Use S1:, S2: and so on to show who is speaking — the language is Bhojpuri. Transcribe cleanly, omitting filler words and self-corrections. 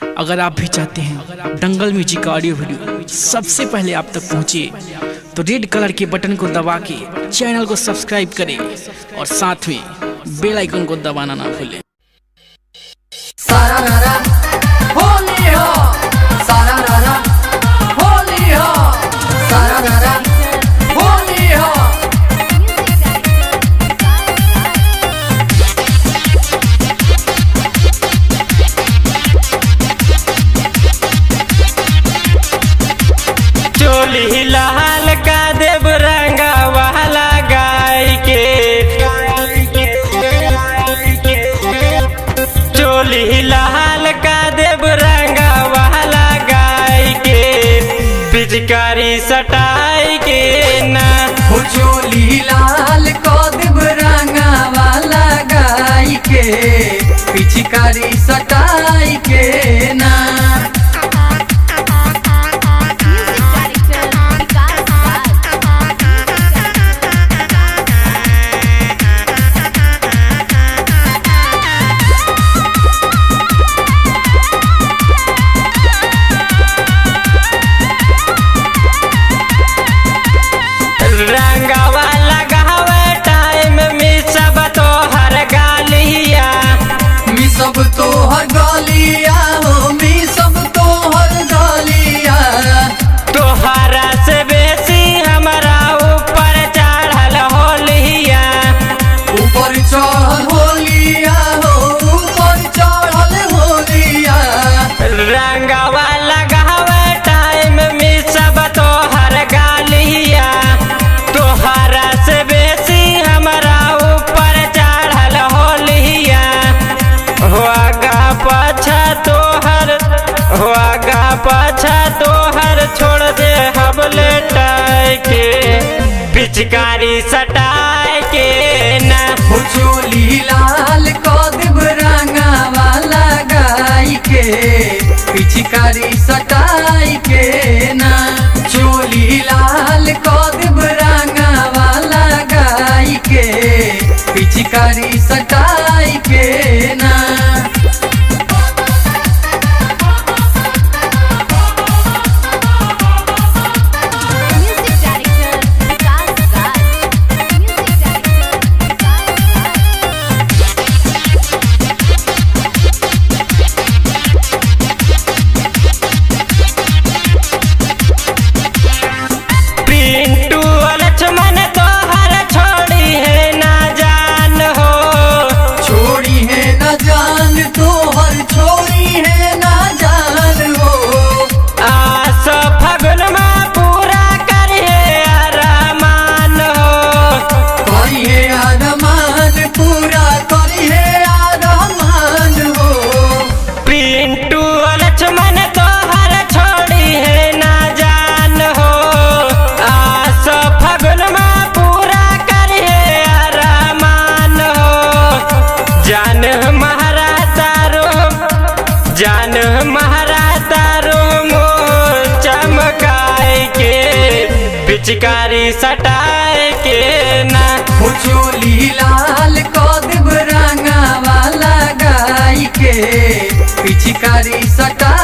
S1: अगर आप भी चाहते हैं दंगल म्यूजिक का ऑडियो वीडियो सबसे पहले आप तक पहुंचे तो रेड कलर के बटन को दबा के चैनल को सब्सक्राइब करें और साथ में बेल आइकन को दबाना ना भूलें।
S2: सारा रारा होली हो, सारा रारा होली हो, सारा रारा होली हो।
S3: चोली लाल का देव रंगा वाला गाय के, चोली लाल का देव रंगा वाला गाय के, पिचकारी सटाई के ना।
S2: हो चोली लाल को देव रंगा वाला गाय के, पिचकारी सटाई के ना।
S4: Music Director Vikas Raj.
S3: रंगावा लगावे टाइम में सब तोहर गालिया,
S2: मी सब तोहर गलिया हो, मी सब तोहर गलिया।
S3: तोहरा से बेसी हमारा ऊपर चढ़ल होलिया।
S2: ऊपर चढ़ल होलिया हो, ऊपर चढ़ल होलिया।
S3: रंगावा लगावे टाइम में सब तोहर गालिया, तोहरा से बेसी हमारा ऊपर चढ़ल होलिया। होगा पाछा तोहर, होगा पाछा तोहर छोड़ दे हम लेटाए के, पिचकारी सटाए के ना।
S2: हो चोली लाल को देव रंगा वाला गाय के, पिचकारी सटाई के ना। चोली लाल को देव रंगा वाला गाय के, पिचकारी सटाई के ना।
S4: Music Director Vikas Raj. Music Director Vikas Raj.
S3: Pintu Lakshman तोहर छोड़ी है ना जान हो,
S2: छोड़ी है ना जान तोहर, छोड़ी है ना जान हो।
S3: आस फगुन में पूरा करिए अरमान हो।
S2: करी है आरमान पूरा, करी है आरमान हो।
S3: पिंटू लक्ष्मण तोहर छोड़ी है ना जान हो, आस फगुन में पूरा करिए अरमान हो। जान महारा तारो, जान महारा तारो मोह चमकाए के, पिचकारी सटाए के ना।
S2: हो चोली लाल को देव रंगा वाला गाय के, पिचकारी सटा